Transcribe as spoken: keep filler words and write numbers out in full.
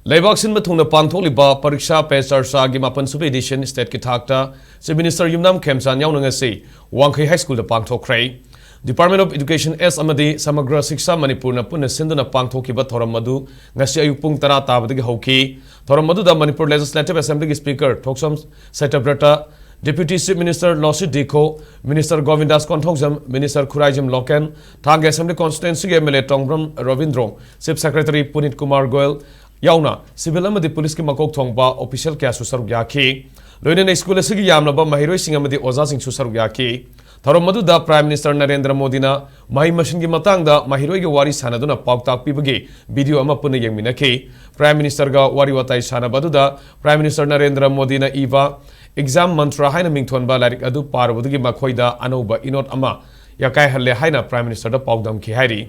ꯂꯩꯕꯥꯛ ꯁꯤꯟꯕ ꯊꯨꯡꯅ ꯄꯥꯡꯊꯣꯛꯂꯤꯕ ꯄꯔꯤꯛꯁꯥ ꯄꯦ ꯆꯔꯆꯥꯒꯤ ꯃꯥꯄꯟ ꯁꯨꯕ edition stateꯀꯤ ꯊꯥꯛꯇ Chief Minister ꯌꯨꯝꯅꯥꯝ ꯈꯦꯝꯆꯥꯟ ꯌꯥꯎꯅ ꯉꯁꯤ ꯋꯥꯡꯈꯩ High Schoolꯗ ꯄꯥꯡꯊꯣꯛꯈ꯭ꯔꯦ꯫ Department of Education S ꯑꯃꯗꯤ ꯁꯃꯒ꯭ꯔ ꯁꯤꯛꯁꯥ ꯃꯅꯤꯄꯨꯔꯅ ꯄꯨꯟꯅ ꯁꯤꯟꯗꯨꯅ ꯄꯥꯡꯊꯣꯛꯈꯤꯕ ꯊꯧꯔꯝ ꯑꯗꯨ ꯉꯁꯤ ꯑꯌꯨꯛ ꯄꯨꯡ ꯇꯔꯥ ꯇꯥꯕꯗꯒꯤ ꯍꯧꯈꯤ꯫ ꯊꯧꯔꯝ ꯑꯗꯨꯗ ꯃꯅꯤꯄꯨꯔ Legislative Assemblyꯒꯤ Speaker Thokchom Satyabrata, Deputy Chief Minister Losii Dikho, Minister Govindas Konthoujam, Minister Khuraijam Loken, Thanga Assembly Constituencyꯒꯤ M L A Tongbram Robindro, Chief Secretary Punit Kumar Goyal ꯌꯥꯎꯅ civil ꯑꯃꯗꯤ policeꯀꯤ ꯃꯀꯣꯛ ꯊꯣꯡꯕ official ꯀꯌꯥꯁꯨ ꯁꯔꯨꯛ ꯌꯥꯈꯤ꯫ ꯂꯣꯏꯅꯅ school ꯑꯁꯤꯒꯤ ꯌꯥꯝꯂꯕ ꯃꯍꯩꯔꯣꯏꯁꯤꯡ ꯑꯃꯗꯤ ꯑꯣꯖꯥꯁꯤꯡꯁꯨ ꯁꯔꯨꯛ ꯌꯥꯈꯤ꯫ ꯊꯧꯔꯝ ꯑꯗꯨꯗ Prime Minister ꯅꯔꯦꯟꯗ꯭ꯔ ꯃꯣꯗꯤꯅ ꯃꯍꯩ ꯃꯁꯤꯡꯒꯤ ꯃꯇꯥꯡꯗ ꯃꯍꯩꯔꯣꯏꯒ ꯋꯥꯔꯤ ꯁꯥꯟꯅꯗꯨꯅ ꯄꯥꯎꯇꯥꯛ ꯄꯤꯕꯒꯤ video ꯑꯃ ꯄꯨꯟꯅ ꯌꯦꯡꯃꯤꯟꯅꯈꯤ꯫ Prime Ministerꯒ ꯋꯥꯔꯤ ꯋꯥꯇꯥꯏ ꯁꯥꯟꯅꯕ ꯑꯗꯨꯗ Prime Minister ꯅꯔꯦꯟꯗ꯭ꯔ ꯃꯣꯗꯤꯅ ꯏꯕ Exam Mantra ꯍꯥꯏꯅ ꯃꯤꯡꯊꯣꯟꯕ ꯂꯥꯏꯔꯤꯛ ꯑꯗꯨ ꯄꯥꯔꯨꯕꯗꯒꯤ ꯃꯈꯣꯏꯗ ꯑꯅꯧꯕ ꯏꯅꯣꯠ ꯑꯃ ꯌꯥꯀꯥꯏꯍꯜꯂꯦ ꯍꯥꯏꯅ Prime Ministerꯗ ꯄꯥꯎꯗꯝꯈꯤ ꯍꯥꯏꯔꯤ꯫